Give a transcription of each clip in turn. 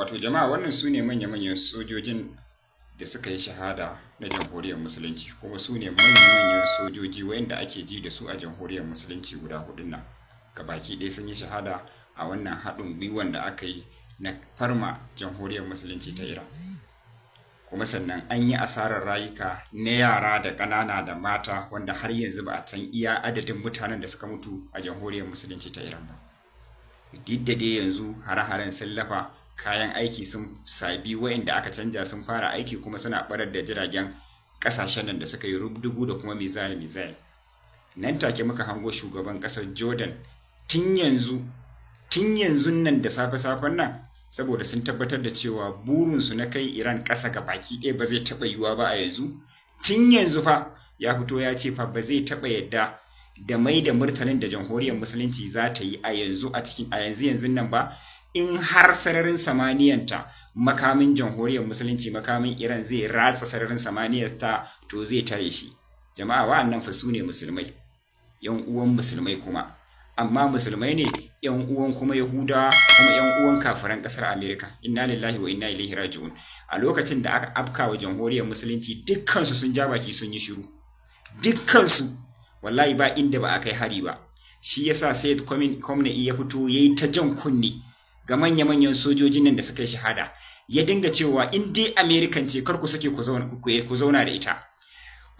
Wato jama'a, wannan su ne manya-manyan sojojin da suka yi shahada na Jamhuriyar Musulunci, kuma su ne manya-manyan sojoji wayanda ake ji da su a Jamhuriyar Musulunci guda hudun nan. Gabaki ɗaya sun yi shahada a wannan haɗin gwiwan da aka yi na farma Jamhuriyar Musulunci ta Iran. Kuma sannan an yi asarar rayuka na yara da ƙanana da mata, wanda har yanzu ba a san iya adadin mutanen da suka mutu a Jamhuriyar Musulunci ta Iran ba. Duk da dai yanzu hare-haren sun lafa, kayan aiki sun sabi wayanda aka canja sun fara aiki, kuma suna barar da jiragen kasashen nan da suka yi rubdugu da kuma missile missile. Nan take muka hango shugaban kasar Jordan tun yanzu, tun yanzu nan da safe-safen nan, saboda sun tabbatar da cewa burinsu na kai Iran ƙasa ga baki ɗaya ba zai taɓa yiwuwa ba a yanzu. Tun yanzu fa ya fito ya ce fa ba zai taɓa yadda da mai da murtanin da Jamhuriyar Musulunci za ta yi a yanzu, a cikin a yanzu yanzu nan ba, in har sararin samaniyanta makamin Jamhuriyar Musulunci, makamin Iran zai ratsa sararin samaniyarta, to zai tare shi. Jama'a, wa'annan fa su ne musulmai, yan uwan musulmai kuma, amma musulmai ne yan uwan kuma Yahudawa, kuma yan uwan kafiran kasar Amerika. Inna lillahi wa inna ilaihi raji'un. A lokacin da aka afka wa Jamhuriyar Musulunci, dukkansu sun ja baki sun yi shiru. Dukkansu wallahi ba inda ba a kai hari ba. Shi yasa Sayyid Khamenei ya fito yayi ta jan kunni ga manya-manyan sojojin nan da suka yi shahada, ya dinga cewa in dai American ce, kar ku sake ku zauna da ita,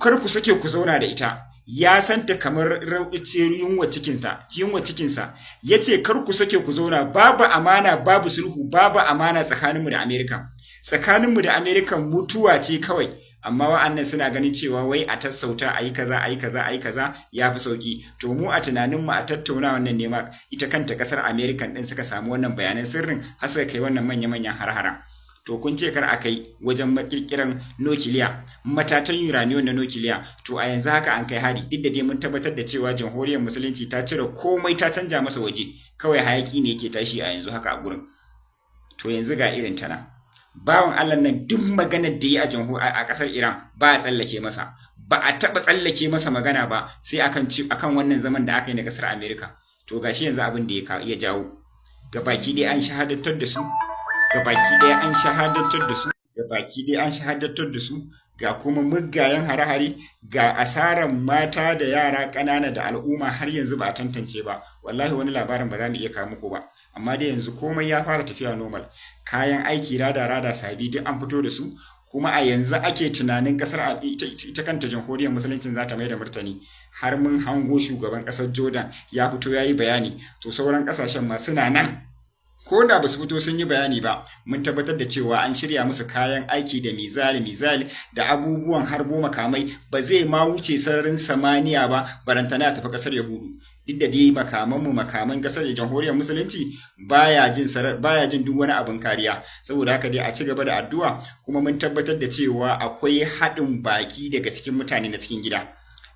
kar ku sake ku zauna da ita. Ya santa kamar yunwa cikinsa. Ya ce kar ku sake ku zauna, babu amana, babu sulhu, babu amana tsakaninmu da Amerika. Tsakaninmu da Amerika mutuwa ce kawai. Amma wa'annan suna ganin cewa wai a tattausa, a yi kaza, a yi kaza, a yi kaza, ya fi sauki. To mu a tunaninmu, a tattauna wannan ne ma ita kanta kasar American din suka samu wannan bayanan sirrin har suka kai wannan manya-manyan har-haren. To kun ce kar a kai wajen makirkiran nukiliya, matatan uranium na nukiliya, to a yanzu haka an kai hari. Duk da dai mun tabbatar da cewa Jamhuriyar Musulunci ta cire komai, ta canja masa waje, kawai hayaki ne yake tashi a yanzu haka a gurin. To yanzu ga irin ta nan. Bawan Allah nan, duk maganar da yi a a kasar Iran ba a tsallake masa, ba a taɓa tsallake masa magana ba sai akan wannan zaman da aka yi na kasar Amerika. To gashi yanzu abin da ya jawo, gabaki ɗaya an shahadantar da su, gabaki ɗaya an shahadantar da su, gabaki ɗaya an shahadantar da su. Ga kuma muggayen hare-hare, ga asaran mata da yara ƙanana da al'umma, har yanzu ba a tantance ba. Wallahi wani labarin ba za mu iya kawo muku ba. Amma dai yanzu komai ya fara tafiya normal, kayan aiki rada rada sabi duk an fito da su, kuma a yanzu ake tunanin kasar ita kanta Jamhuriyar Musuluncin za ta mai da martani. Har mun hango shugaban kasar Jordan ya fito ya yi bayani. To sauran kasashen ma suna nan, ko da ba su fito sun yi bayani ba, mun tabbatar da cewa an shirya musu kayan aiki da missile missile da abubuwan harbo makamai, ba zai ma wuce sararin samaniya ba, barantana tafi kasar Yahudu. Duk da dai makamanmu, makaman kasar Jamhuriyar Musulunci baya jin duk wani abin kariya. Saboda haka dai a ci gaba da addu'a. Kuma mun tabbatar da cewa akwai haɗin baki daga cikin mutane na cikin gida,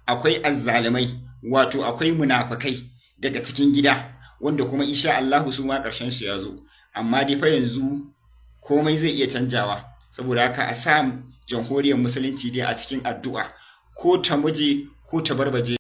akwai azzalumai, wato akwai munafukai daga cikin gida, wanda kuma insha Allahu su ma ƙarshen su ya zo. Amma dai fa yanzu komai zai iya canjawa. Saboda haka a sa Jamhuriyar Musulunci dai a cikin addu'a, ko ta muje ko ta barbaje.